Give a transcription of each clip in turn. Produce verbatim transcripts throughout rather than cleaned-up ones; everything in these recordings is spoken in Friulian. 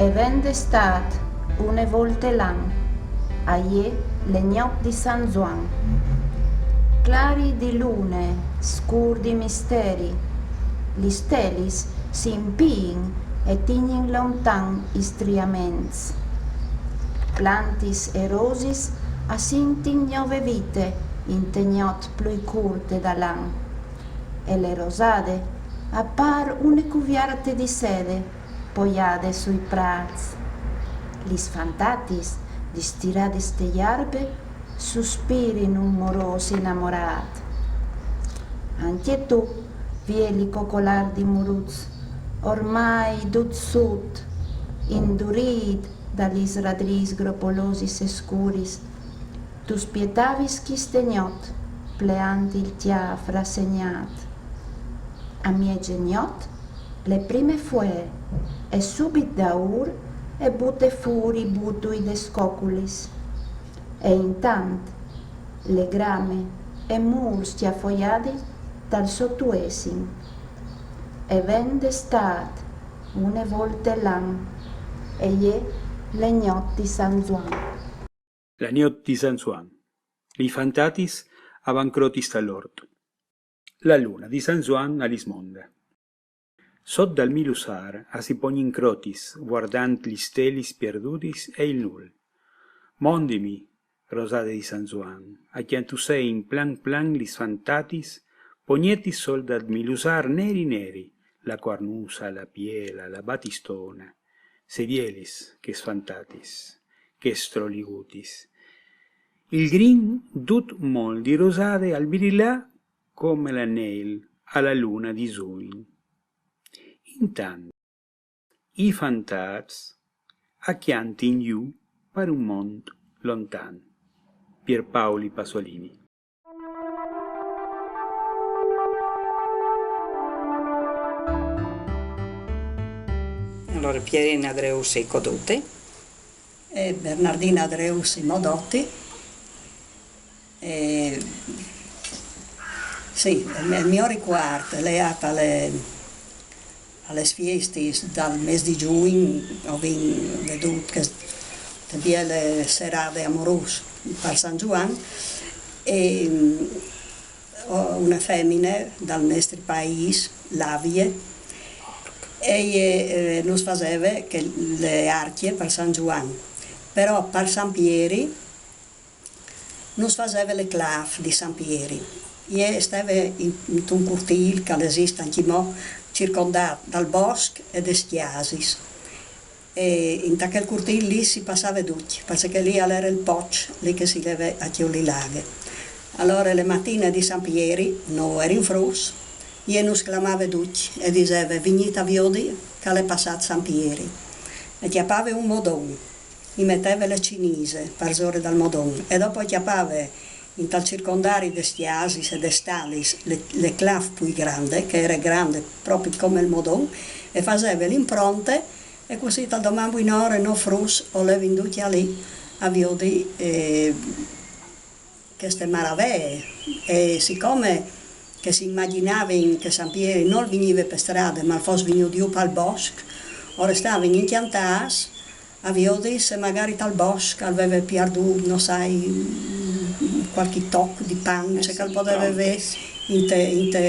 E ven d'estât une volte l'an, a je le gnot di San Zuan. Clari di lune, scûr di misteri, lis stelis si impiin e tignin lontan i striaments. Plantis e rosis a sintin gnove vite inte gnot plui curte dal an. E le rosade a pâr une cuvierte di sede poiade sui prâts. Lis fantatis, distirades te jarbe, suspirin un morôs inamorât. Ancje tu, vieli cocolar di muruts, ormai dut sut, indurît da lis radrîs gropolosis e scuris, tu spietavis chiste gnot, pleant il cjâf rassegnât. A mieze gnot, le prime fuee, e subit daûr e bute fûr i butui des coculis. E intant, le grame e mûrs cjafoiadis tal sotuessin. E ven d'estât, une volte l'an, e je le gnot di San Zuan. La gnot di San Zuan. Lis fantatis a van crotis tal ort. La lune di San Zuan a lis monde. Sot dal milusâr a si pognin crotis, vuardant lis stelis pierdudis e il nûl. Mondimi, rosade di San Zuan, a cjantussein plan plan lis fantatis, pognetis sot dal milusâr neri neri, la cuarnusa, la piela, la batistone. Se vielis chês fantatis, chês stroligutis. Il grin dut mol di rosade al brilà come la neil a la lune di Zuin. Intant, i fantats a cjantin jù par un mont lontan. Pierpaoli Pasolini. Alore, Pierina Dreusi Coduti e Bernardina Dreusi Modotti. E, sì, il mio ricuart al è leât a le, a lis fiestis dal mês di Jugn, o vin vedût cheste biele serade amorose par San Zuan, e une femine dal nestri paîs, Lavie, e jê nus faseve chê arcje par San Zuan, però par San Pieri nus faseve le claf di San Pieri. Jê e steve intun curtîl che al esist ancjemò, circondât dal bosc e des cjasis. E inta chel curtîl li si passave ducj, parcè che li al jere il poç, li che si leve a cjoli la aghe. Alore le matine di San Pieri, nô o jerin fruts, jê nus clamave ducj e diseve: «Vignît a viodi che al è passât San Pieri». E cjapave un modon, i meteve le cinise parsore dal modon e dopo e cjapave intal circondari des cjasis e des stalis le, le claf plui grande, che e jere grande propit come il modon, e faseve l'impronte, e cussì tal doman buinore nô fruts o levin ducj a li a viodi cheste maravee. E sicome che si imagjinavin che San Pieri nol vignive pe strade, ma al fos vignût jù pal bosc, o restavin incjantâts a viodi se magari tal bosc al veve pierdût, no sai, cualchi toc di pan, ce che al podeve vê inte, inte,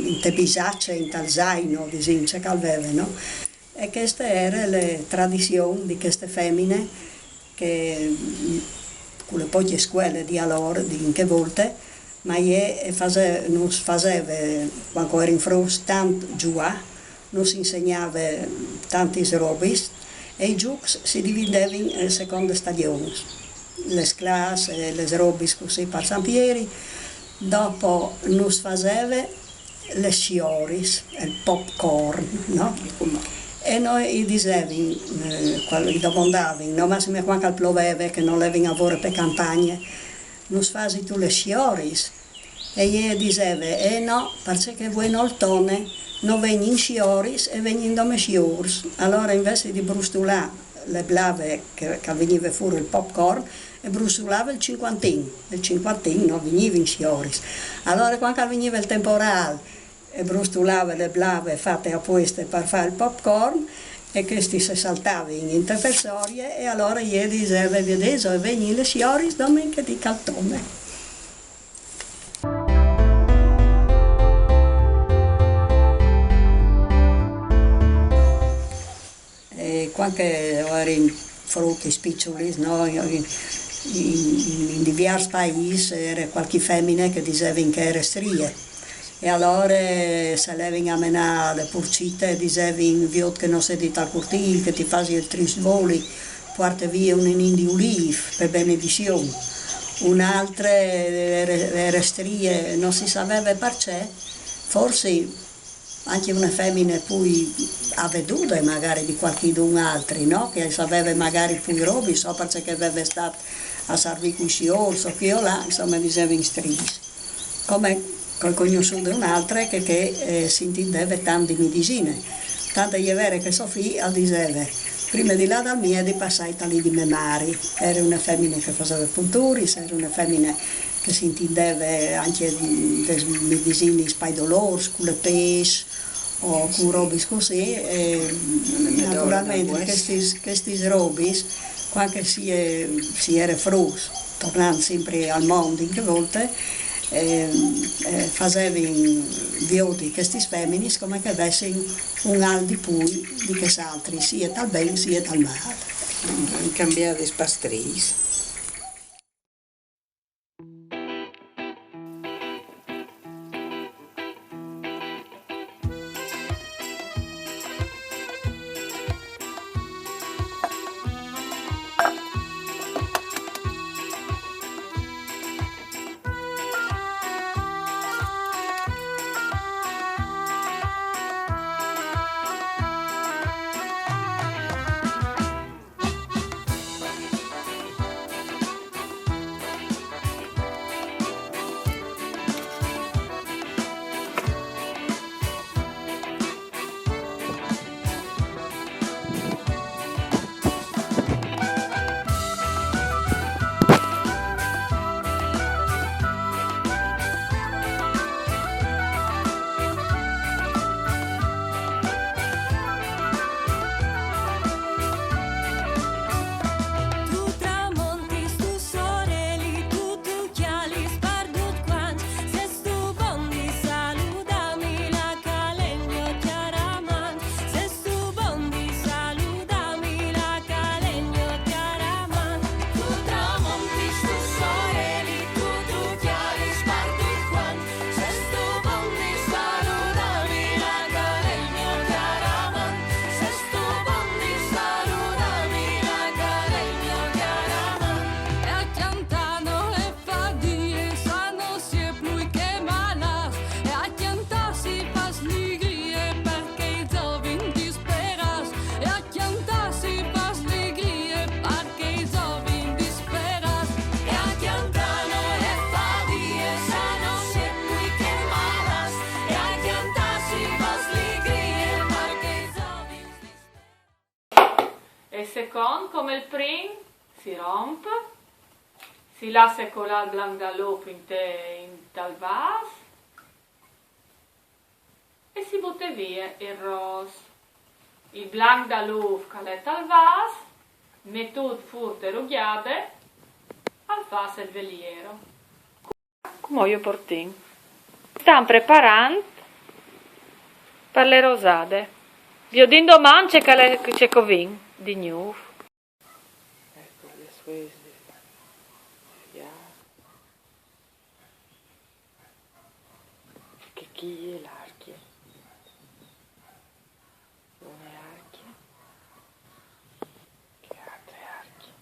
inte bisace, intal zaino, disìn, ce che al veve, no? E cheste e jere le tradizion di cheste femine che, cu le pocje scuele di alore, di in chê volte, ma jê e fase-, nus faseve, cuant che o jerin fruts, tant zuâ, nus insegnave tantis robis, e i zûcs si dividevin a seconde stagjons, lis clas e lis robis cussì par San Pieri. Dopo nus faseve lis sioris, il popcorn, no? E nô i disevin, eh, cuant i domandavin, no, massime cuant che al ploveve, che no levin a vore pe campagne: «Nus fasistu lis sioris?» E jê e diseve: «Eh no, parcè che vuê nol tone, no vegnin sioris e vegnin dome siôrs». Alore, invezit di brustulâ le blave che, che al vignive fûr il popcorn, e brustulave il cincuantin, il cincuantin nol vignivin sioris. Alore, cuant che al vignive il temporâl, e brustulave le blave fate a pueste par fâ il popcorn, E chestis se saltavin inte fesorie e alore jê diseve: "Viodêso, e vegnin lis sioris domenche di Caltone." E cuant che o jerin frutis piçulis, no, in, in, in diviers paîs e jere cualchi femine che disevin che e jere strie. E alore se levin a menâ de purcite, disevin: "Viôt che no sedi tal curtîl, che ti fasi il trist voli, puarte vie un ninin di ulîf pe benedizion." Une altre e jere, e jere strie, no si saveve parcè, forsi ancje une femine plui avedude magari di cualchidun altri, no? Che e saveve magari plui robis, o parcè che e veve stât a sarvî cui siôrs o chi o là, insome, e disevin striis. Come che o ai cognossût une altre che, che, eh, si intindeve tant di midisine. Tant e je vere che so fi al diseve: "Prime di lâ dal miedi passait tal lit di mê mari." E jere une femine che e faseve punturis, e jere une femine che si intindeve ancje, mm, des midisinis pai dolôrs, cu le pês o cu robis cussì, e naturalmentri chestis, chestis robis, cuant che si è, si jere fruts, tornant simpri al mont in chê volte, e, e fasevin viodi chestis feminis come che a vessin un alc di plui di chês altris, sie tal ben, sie tal mâl. Cambiadis par striis. E secont, come il prin, si romp, si lasse colâ il blanc dal ûf inte, intal vâs e si bute vie il ros. Il blanc dal ûf che al è tal vâs, metût fûr te rugjade, al fâs il veliero. Cumò ju portìn. Stan preparant par le rosade. Viodìn doman ce che al è, ce che o vin di gnûf. Eco, le sue fiabe. Che chi e je l'archie. Une archie. Chê altre archie.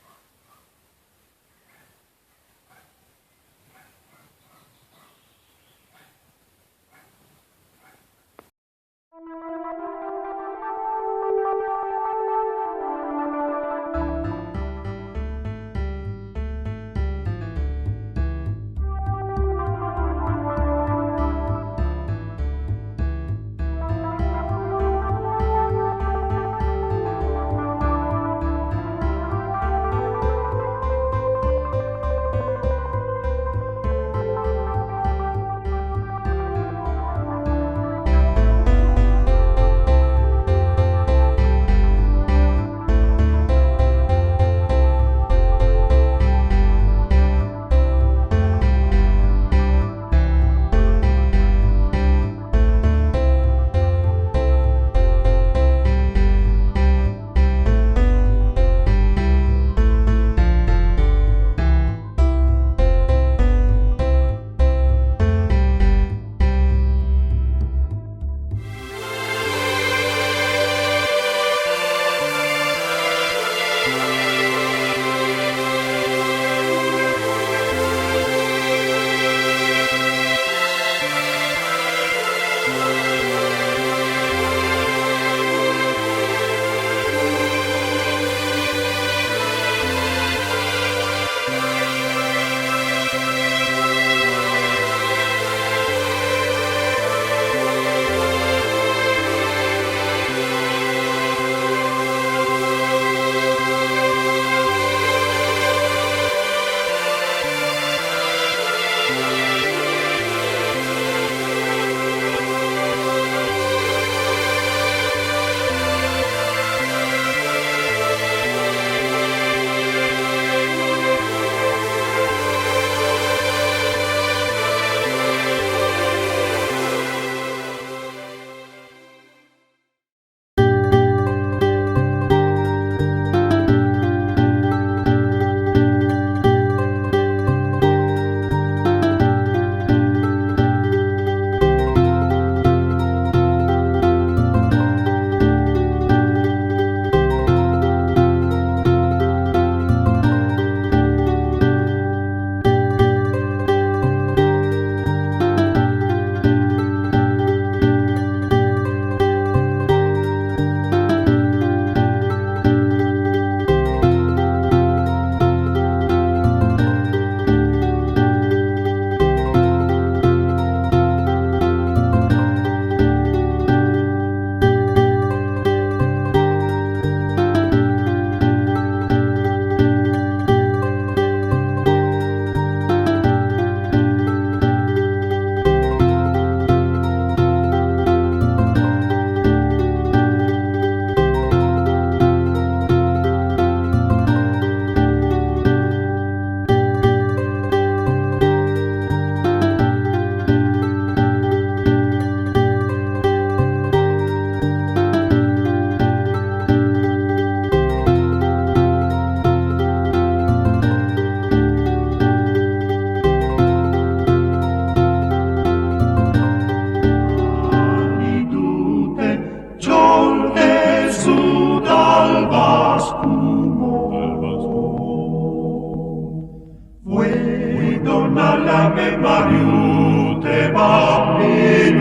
Vuei donar la me mariute, bambinute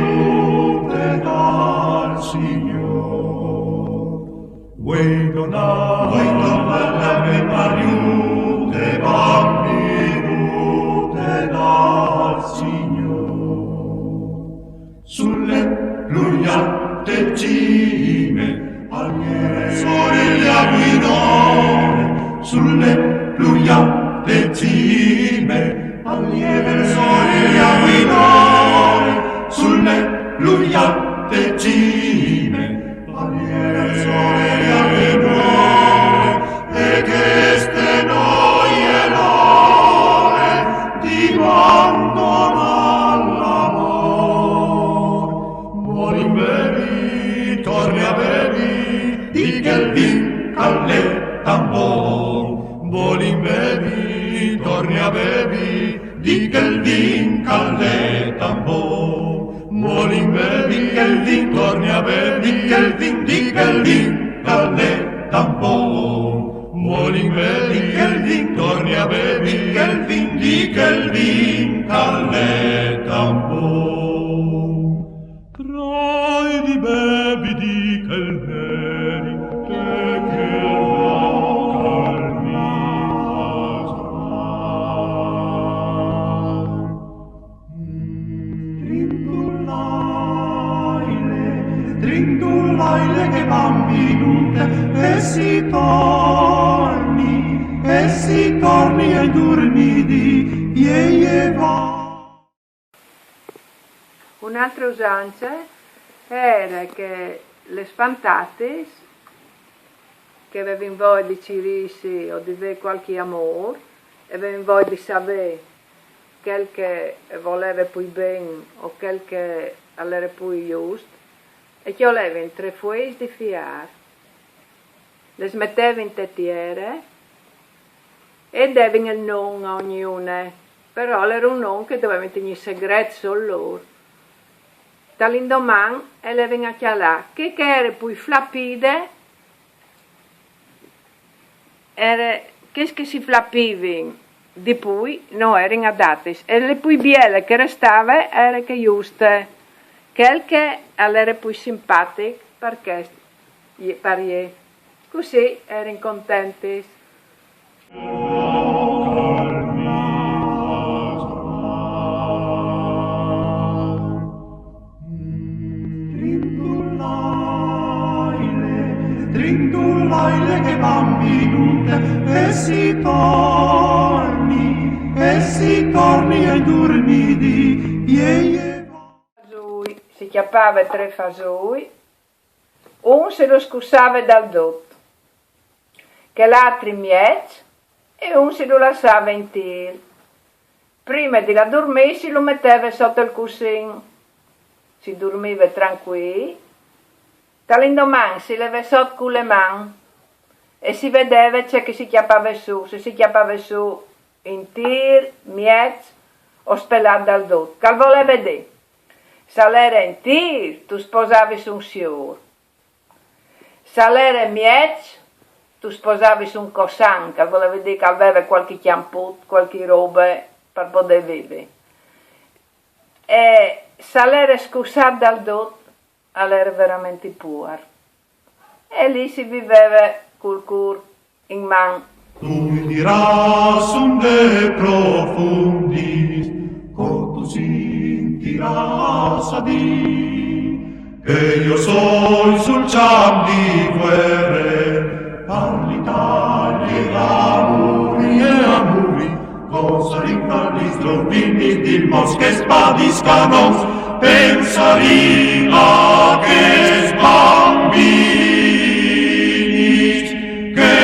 dal Signor. Vuei donar, vuei donar la me mariute, bambinute dal Signor. Sulle pluiate cime, al mare, sole la guidone, sulle pluiate cime, al mare, sole la guidone, sulle pluiate cime, al mare, sole la guidone, e cheste noi è l'ore di quando dal lavor. Volin bevi, torni a bevi, di chel vin ch'al è tan bon. Volin bevi, torni a bevi, di chel vin ch'al è tan bon. Volin bevi, di chel vin, torni a bevi, di chel vin, di chel vin ch'al è tan bon. Volin bevi, di chel vin, torni a bevi, di chel vin, di chel vin ch'al è tan bon. Trai di bevi di chel veri, che chel vin ch'al mi fa. Trindulaile, trindulaile, che bambinute, e si torni, e si torni ai durmidi, ie, ie va. Un'altra usanza era che les fantatis che a vevin voia di cirîsi o di vê cualchi amôr, e a vevin voia di savê chel che e voleve plui ben o chel che al ere plui just, e cjolevin trê fueis di fiâr, les metevin te tiere e e devin il non a ognune, però al ere un non che a dovevin tignî segret sôl lôr. Tal indoman e levin a cjalâ chê che e ere plui flapide, ere, chês che si flapivin di plui no erin adatis, e le plui biele che e restave ere chê juste, chel che al ere plui simpatic, parcè, par jê. Cussì erin contentis. Trindulaile, trindulaile, che bambinute, e si torni, e si torni ai durmidi, ie, ie. Fasûi, si cjapave trê fasûi, un si lu scussave dal dot, chel altri in mieç e un si lu lassave intîr. Prime di lâ a durmî si lu meteve sot il cussin, si durmive trancuîl. Tal indoman si leve sot cu le man e si vedeve ce che si cjapave sù, se si cjapave sù intîr, mieç o spelât dal dot, ch'al voleve dî: s'al ere intîr, tu sposavis un siôr. S'al ere mieç, tu sposavis un cosan, ch'al voleve dî ch'al veve cualchi cjamput, cualchi robe par podê vivi. E s'al ere scussât dal dot, al ere verementri puar. E li si viveve cul cûr in man. Tu mi dirâs unde profundis, co tu sintirâs a dî che jo soi sul cjamp di vuere, par l'Italie a muri e a muri, cosa rinfaldis, dovindis, dils morts che spadis canons, pensarìn a chês bambinis che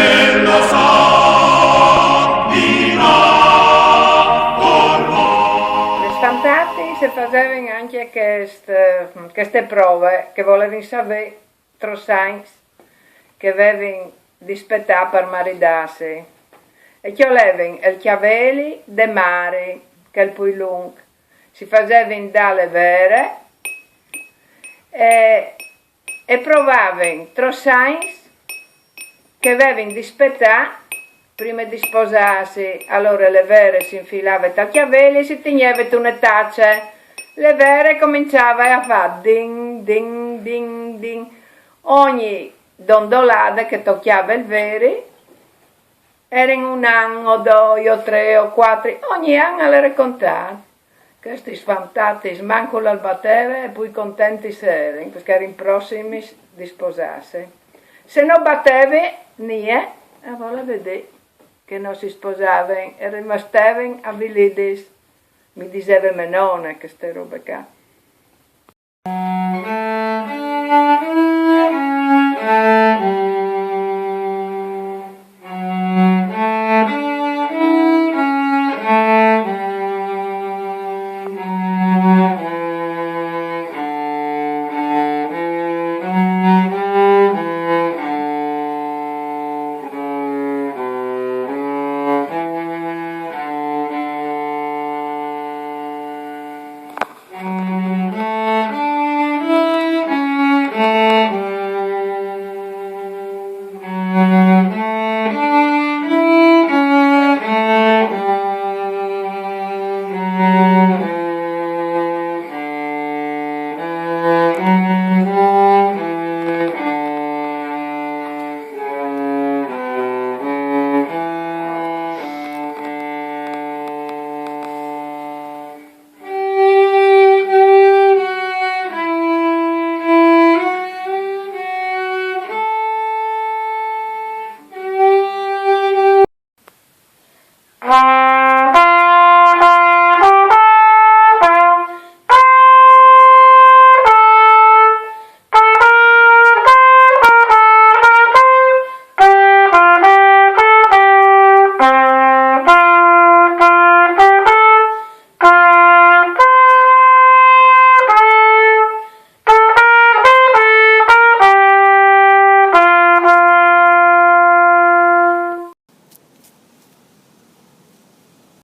la santina ormai. Les fantatis e fasevin ancje chest, cheste prove che volevin savê trops agns che a vevin di spetâ par maridâsi. E cjolevin il cjaveli de mari, chel plui lunc, si fasevin dâ le vere e, e provavin trops agns che vevin di spetâ prime di sposâsi. Alore le vere si infilave tal cjaveli e si tigneve tu une tace. Le vere cominciave a fâ din, din, din, din. Ogni dondolade che tocjave il veri, erin un an o doi o trê o cuatri, ogni an al jere contât. Chestis fantatis mancul al bateve e plui contentis erin, parcè che erin prossimis di sposâsi. Se no bateve nie, al voleve dî che no si sposavin e restevin avilidis. Mi diseve mê none cheste robe ca.